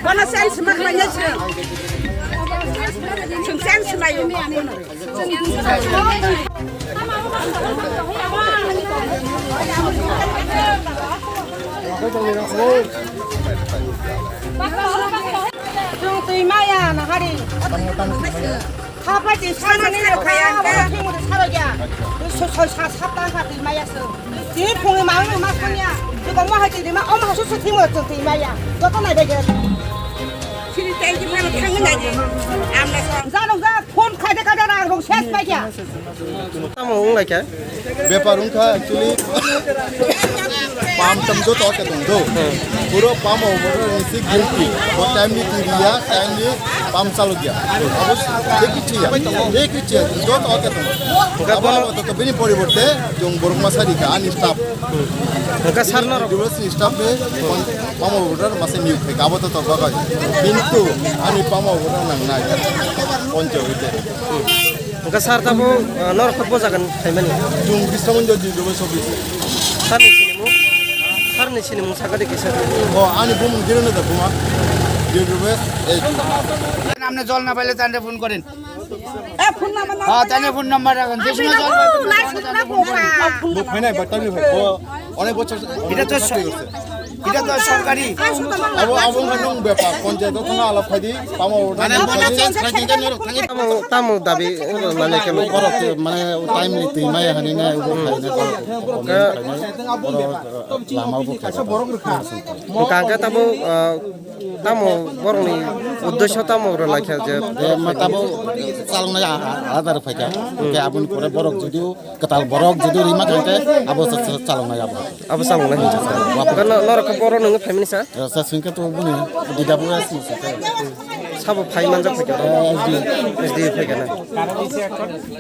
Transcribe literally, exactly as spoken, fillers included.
Bono sense ma khlai ya chwng. Chwng sense ma yo. Chwng twi maya na hari. Kha pai twi sa nani rok kha ya, bono thwngmani saro ya. Soi sa sat ta kha twi maya se. Twi phungni mangni ma thang ya. Twi kong ma hai twi ma om ha su su thwngmani chwng twi maya. Joto nai bai ge. Sini tei ki phano thang nai ge. Amna sa. Jano ja phone khai de khai de rang rong ses pai ya. Tamo wng lai kha? Bepar wngkha actually pam tam joto khe tong do. Puro pam o bodo ni si guilty. Bo time ni tiriya, time ni pam chalugya. Abo se kichiya, se kichiya, joto khe tong. Hwnkhe abo bono to bini poriborte jong borok ma sadi kha ani staff. Hwnkhe sir no rok. Divorce ni staff ni pam o bodo masa mute khe abo to to bagai. Kintu ani pam o bodo nang nai. Poncho hite. Hwnkhe sir tamo, ah, norok khe bo jaga ni phaimani? Chwng Bisramganj Jindubes office. Sir ni sinimung? Sir ni sinimung sakha de kisa. O, ani bumung Dhirendra Debbarma. Jindubes, eh. আপনি জল না পাইলে তাহলে ফোন করেন। হ্যাঁ, তাহলে phone number রাখেন। যে সময় জল পাইবেন, তাহলে ফোন করেন। Bo phainai, bo tamni phai. Bo onek bochor. Ita to, ita to sorkari. Abo, abo wngkha nwng bepar, ponchayat o thangna alap khaidi, tamo. Mane, mane, change khaidi, norok thangwi. Tamo, tamo dabi, mane, khe borok, mane, time ni twi maya hani nai, ubo khaina, borok, lama ubo khaina. Hwnkha khe tamo, ah, tamo borokni uddesyo tamo rw laikha je. Eh, ma tamo chaloknai a-, a-, alada rw phaikha. Hwnkhe aboni pore borok judiyo kwtal borok jodi rima thangkhe abo sa-, sa-, chaloknai abo. Abo chaloknai hinwi sakha. Hwnkhe no-, norok khe boro nungwi phaimani sa? Eh, sa singkhe to boni D W S ni singkhe. Sabo phai manjak phaikha? Eh, S D. S D phaikha na?